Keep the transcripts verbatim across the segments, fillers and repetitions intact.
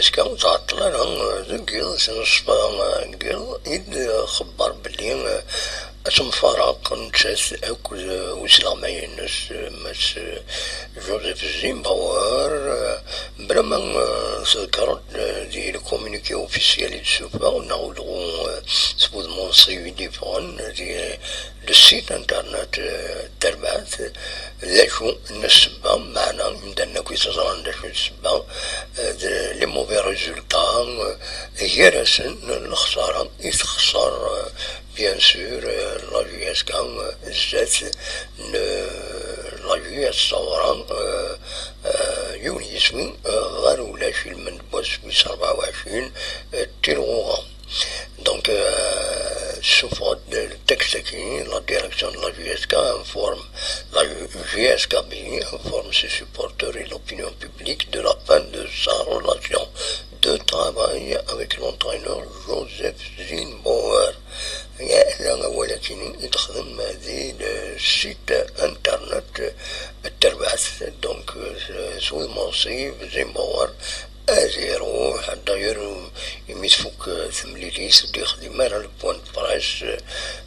Ur tɛeṭṭel ara deg yiḍ, s neṣfa n yiḍ i d-xebber belli asemfaraq nettat akked usleɣmay-ines, Mass Joseph Zimbauer, bla ma tḍekkreḍ di le communiqué officiel i d-sufeɣ neɣ udɣu s wudmawen-is i d-yeffɣen di le site internet n terbaɛt, d acu n ssebba, meɛna imdanen akk i teẓran d acu n ssebba, d les mauvais résultats, gar-asen lexsara i texser, bien sûr, la J S K zdat n la J S Sawra, yiwen yiswi ɣer ulac ilmend n wass wis rebɛa u ɛecrin, Tirɣuɣa. Donc, euh, sous forme de texte qui, la direction de la J S K informe, la J S K B informe ses supporters et l'opinion publique de la fin de sa relation de travail avec l'entraîneur Joseph Zimbauer. Voilà, voilà, qui est le site internet Terbath, donc, euh, sous le Zimbauer, ad iruḥ, d'ailleurs, imi tfuk temlilit, ur d-yexdim ara le point de presse,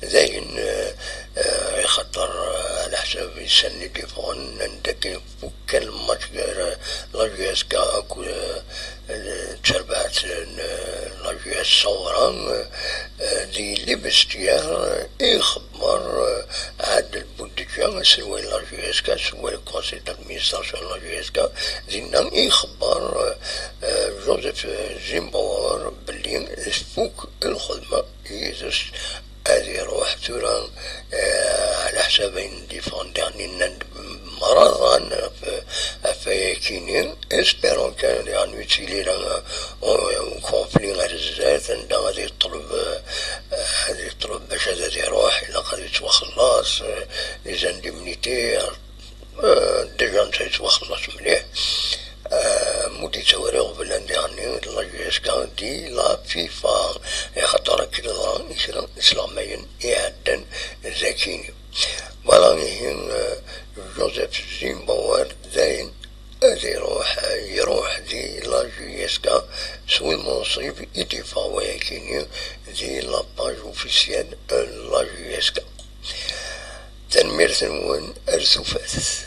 dayen, eh, eh, ixaṭer, eh, ɛla ḥsab isan i d-yeffɣen, anda akken ifuk kan lmatch gar, eh, la J S K akked, eh, d terbaɛt n, eh, la J S Sawra, eh, di les vestiaires, ixebber, eh, Adel Boudedja, aselway n la J S K, aselway n conseil d'administration n la J S K, dinna i ixebber, eh, Joseph Zimbauer belli tfuk lxedma yid-s, ad iruḥ tura, eh, ɛla ḥsab ayen d-yeffɣen diɣen nnan-d merra ɣef, ɣef wayakini, espérons que diɣen ur yettili ara, eh, conflit ar zdat, anda ad yeṭleb, eh, ad yeṭleb bac ad, ad iruḥ, ilaq ad yettwaxelleṣ, eh, les indemnités, eh, déjà netta yettwaxelleṣ mliḥ. Eh, mu d-yettawari uɣbel anda yeɣni la J S K di la FIFA, axaṭer akka i yeḍra i kra n islaɣmayen iɛeddan dakini. Voilà, ihi, eh, Joseph Zimbauer dayen ad iruḥ, iruḥ di la J S K s win munṣib i d-yeffeɣ wayakini di la page officielle n la J S K. Tanemmirt-nwen, ar tufat.